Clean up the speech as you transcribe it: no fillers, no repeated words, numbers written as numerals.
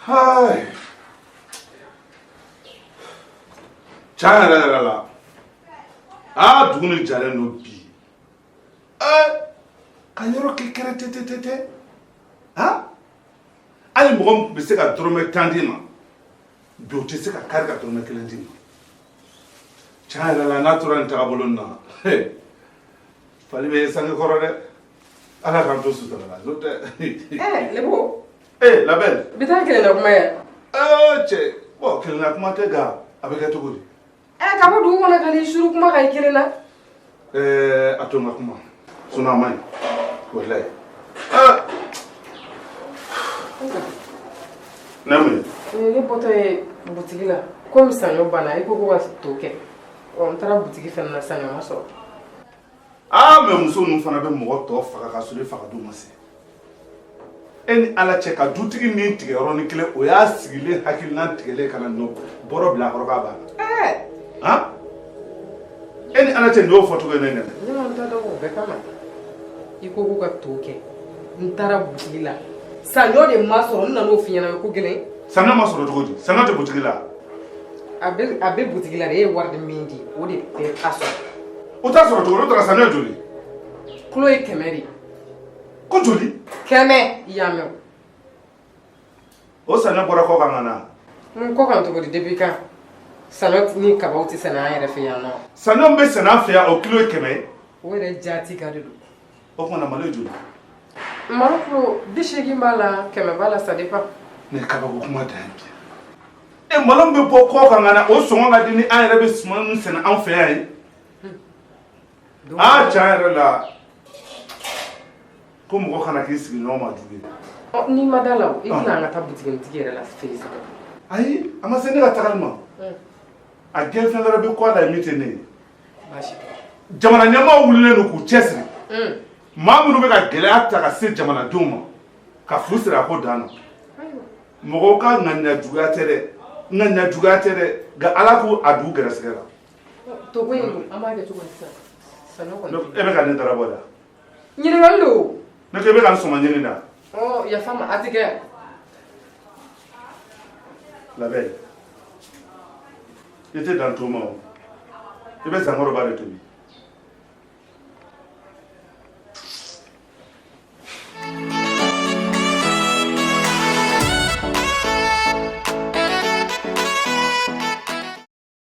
Hayi, tiɲɛ yɛrɛ yɛrɛ la, aa, dugu nin jalen don bi. Ɛɛ, ka yɔrɔ kɛ kɛrɛtɛtɛtɛ, han, hali mɔgɔ min bɛ se ka dɔrɔmɛ 10 d'i ma bi, o tɛ se ka kari ka dɔrɔmɛ 1 d'i ma. Tiɲɛ yɛrɛ la, n'a tora nin tagabolo nin na, fali bɛ ye sange kɔrɔ dɛ. Ala k'an to sutura la, n'o tɛ. Ɛɛ, Lebo. Ee, la belle. Bi taa kelenna kuma ye. Ɛɛ cɛ, bɔn, kelenna kuma tɛ, nka a bɛ kɛ cogo di? Ɛɛ, ka bɔ dugu kɔnɔ ka n'i suru kuma kan i kelen na. Ɛɛ, a to n ka kuma, sinon a man ɲi walayi. Ɛɛ, ne mun ye? Ne bɔtɔ ye butigi la, komi saɲɔ banna, i ko ko ka to kɛ. Ɔ, n taara butigi fɛnɛ na, saɲɔ ma sɔrɔ. Aa, mɛ muso ninnu fana bɛ mɔgɔ tɔ faga ka sɔrɔ i faga don ma se. E ni Ala cɛ, ka dutigi ni tigɛ yɔrɔnin kelen, o y'a sigilen hakilina tigɛlen ka na ɲɔ bɔrɔ bila a kɔrɔ k'a banna. Han, e ni Ala cɛ, nin y'o fɔcogo ye ne ɲɛna. Ne ma n ta dɔn o bɛɛ kama. I ko ko ka to kɛ, n taara butigi la, saɲɔ de ma sɔrɔ. N nan'o f'i ɲɛna, o ye ko gɛlɛn. Saɲɔ ma sɔrɔ cogo di? Saɲɔ tɛ butigi la? A bɛ butigi la de. E ye wari min di, o de tɛ a sɔrɔ. O t'a sɔrɔ cogo di? O taara saɲɔ joli? Kulo ye 100 de ye. Ko joli? 100, i y'a mɛn. O saɲɔ bɔra kɔ kan ka na? N kɔ kan cogo di? Depuis kan saɲɔ ni kabaw tɛ sɛnɛ an yɛrɛ fɛ yan nɔ? Saɲɔ min bɛ sɛnɛ an fɛ yan, o kilo ye 100 ye? O yɛrɛ jaati ka de don. O tuma na, malo ye joli? Malo kilo 80 b'a la, 100 b'a la, ça dépend. Ne kabako kuma dan ye bi. E, malo min bɛ bɔ kɔ kan ka na, o sɔngɔ ka di ni an yɛrɛ bɛ suman min sɛnɛ an fɛ yan ye. Aa, tiɲɛ yɛrɛ la, ko mɔgɔ kana k'i sigiɲɔgɔn ma jugu ye. Ɔ, n'i ma da la o, i tɛna an ka taa butigitigi yɛrɛ la fɛ yen sa. Ayi, a ma se ne ka tagali ma. A gɛn, fɛn wɛrɛ bɛ kɔ a la ye min tɛ ne ye. Baasi tɛ. Jamana ɲɛmaaw wulilen don k'u cɛsiri. Maa minnu bɛ ka gɛlɛya ta ka se jamanadenw ma, ka fu siri a ko dan na. Mɔgɔw ka ŋaniya juguya tɛ dɛ, ŋaniya juguya tɛ dɛ, nka Ala k'u a dugu gɛrɛsɛgɛ la. To ko in dun, an b'a kɛ cogo di sisan? Saɲɔ kɔni. E bɛ ka ne darabɔ da? Ɲininkali don. Ne ko e bɛ ka n sɔmɔ ɲini da. Ɔ, yafa ma, a ti kɛ. Labɛn, i tɛ dan to ma o, i bɛ zankɔrɔba de tobi.